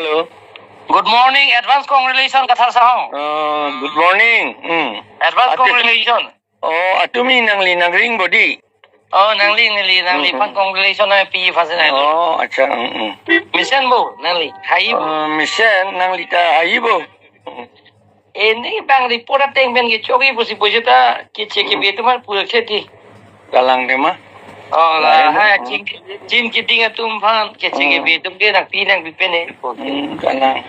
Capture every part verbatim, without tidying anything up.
Hello. Good morning, advance congratulations, Kathar Sahong. Uh, good morning. Hmm. Advance Ate- congratulations. Oh, atumi nangli nangring bodi. Oh, nangli, nangli, nangli Hmm, pan hmm. congratulations na pi fasin na. Oh, acha. Hmm, hmm. Mesen bo, nangli, hai bo. Uh, mesen nangli ta hai bo. Hmm. Ini bang report ateng pen kechok-i pusi pusi ta kechek kebe atum aphan pura kheti. Kalang tema. Oh, la, Lain, ha, hmm. Chin, Chin Kiding atum aphan kechek Hmm. kebe atum ke nangpi nangpi pen e. Hmm, kalang.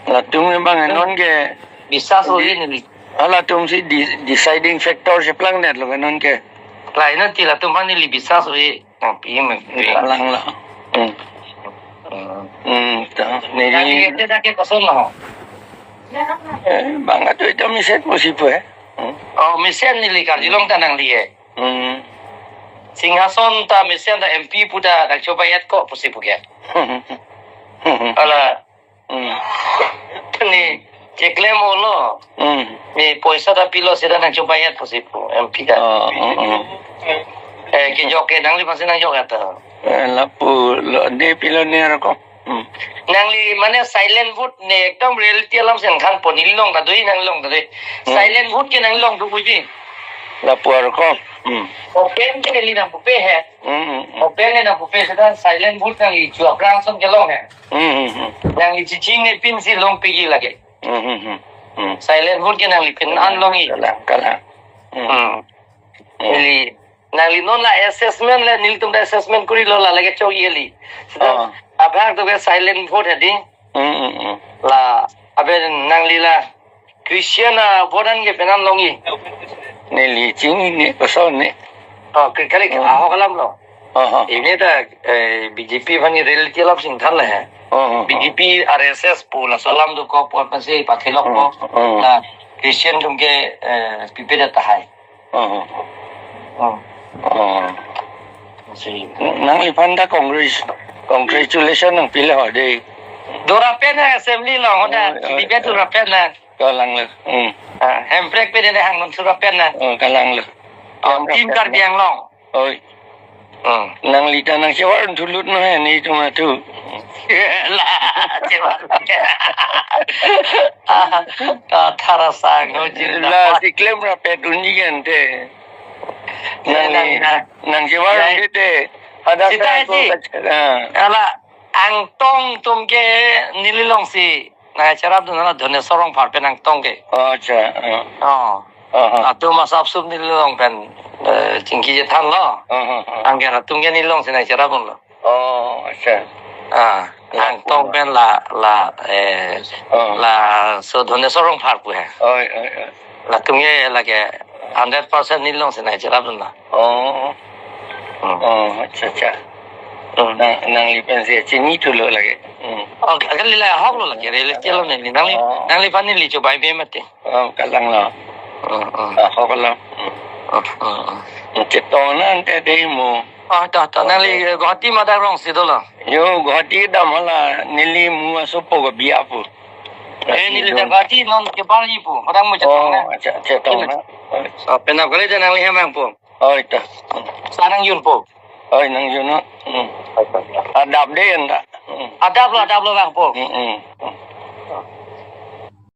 Latum memang non ke Bisa so di- ini. Halatum si di-, deciding factor si plang net lo non ke. Lain nanti latum aphan neli bisa so di. Nangpi nangpi. Kalang lo. Hmm. Hmm. Hmm, ta, Nangli neli ke dak ke koson lo? Eh, bang atu itu mesen pusi pu, eh. Hmm. Oh, mesen neli karjulong ta nangli, eh. Hmm. Singhason ta mesen ta M P pu ta nangchobai-et ko pusi pu ke. Ala. Hmm. Ni cheklem olo. Hmm. Ni poisa ta pilo seta nangchobai-et pusi pu M P ta. Oh, oh, oh. Eh, kejok ke nangli pasi nangjok ata. Eh, lapu lo ne pilo ne roko. Hmm. Nangli mane silent vote ne ekdom reality alam sen khan po, neli long ta doi, nangli long ta doi. Hmm. Silent vote ke nangli long tu puji. Lapu roko. Hmm. Open ke neli nangpupe he. Hmm, hmm, hmm. Open ke nangpupe seta silent vote nangli chu aphrang ason ke long he. Hmm, hmm, hmm. Nangli chiching ne pinsi long pigi lake. Hmm, hmm, hmm. Hmm. Silent vote ke nangli pin an long-i. Kalang, kalang. Hmm. Hmm. Hmm. Neli, nangli non la assessment le, nelitum ta assessment kori lo la lake chok-i kali. Seta Oh. abhag to ke silent vote hadi. Hmm, hmm, hmm. La, abe nangli la Christian avote an ke pen an long-i. Neli chini ne koson ne. Oh, ke kali Hmm. ahok alam lo. Oh, oh. Ini ta, eh, B J P aphan ni reality alam singthan le he. Oh, oh, oh. B J P, R S S pu laso alam dokok pu aphansi pathilok po. Oh, oh. Na Christian atum ke, eh, pipe ta tahai. Oh, oh. Oh. Oh. Si. Nangliphan ta congrats, congratulations nangpi lo ho dei. Dora pen na assembly lo ho ta, Oh, oh, debate oh. Dora pen na. Kalang lo. Hmm. Ah, Hemprek pen ne hang non sura pen na. Oh, kalang lo. Oh, Hemprek Team pen Karbi na. Anglong. Oi. Hmm. Nangli ta nangchevar thulut no he netum atu. La, chevar. Ah, Kathar Sahong, oh, jin La dapat. Si klem rapet unji kan te. Ya, Nangli, nang, nang. Nangchevar Ya. Unji te. Ada Sita sa ko ji. Kac-, ah. Ala, Angtong atum ke neli long si nangcherap dun la Dhoneswar Rongphar pen Angtong ke. Oh, acha. Oh. Oh. Oh, oh. Atum asap sup neli long pen, eh, chingki chethan lo. Oh, oh, oh. Angker atum ke neli long si nangcherap dun lo. Oh, acha. Ah, Ya, Angtong oh. Pen la, la, eh, Oh. Laso Dhoneswar Rongphar pu he. Oi, oi, oi. Latum ke lake hundred percent neli long si nangcherap dun lo. Oh. Hmm. Oh, acha, acha. Hmm. Nang, nangli pensi chini thulo lake. Hmm. Oh, kali la ahok lo lake, reality lo neli. Nangli, Oh. Nangliphan neli chobai be mati. Oh, kalang lo. Hmm, hmm. Ahok lo. Hmm. Hmm, hmm, hmm. Chetong nang te dei mo. Oh, to, to, Oh, nangli dei. Guwahati madak rong si dolo. Yo, Guwahati dam hala, neli mu asopo ke biapo. Eh, neli Guwahati ta Guwahati non kebar-i po. Padang mo chetong Oh, na. Acha, chetong na. Oh, penap kali ta nangli hemang po. Oh, ita. Sa nangjun po. Oh, nangjun no. Hmm. Adap dei anta. Hmm. Adap lo, adap lo bang po. Hmm, hmm.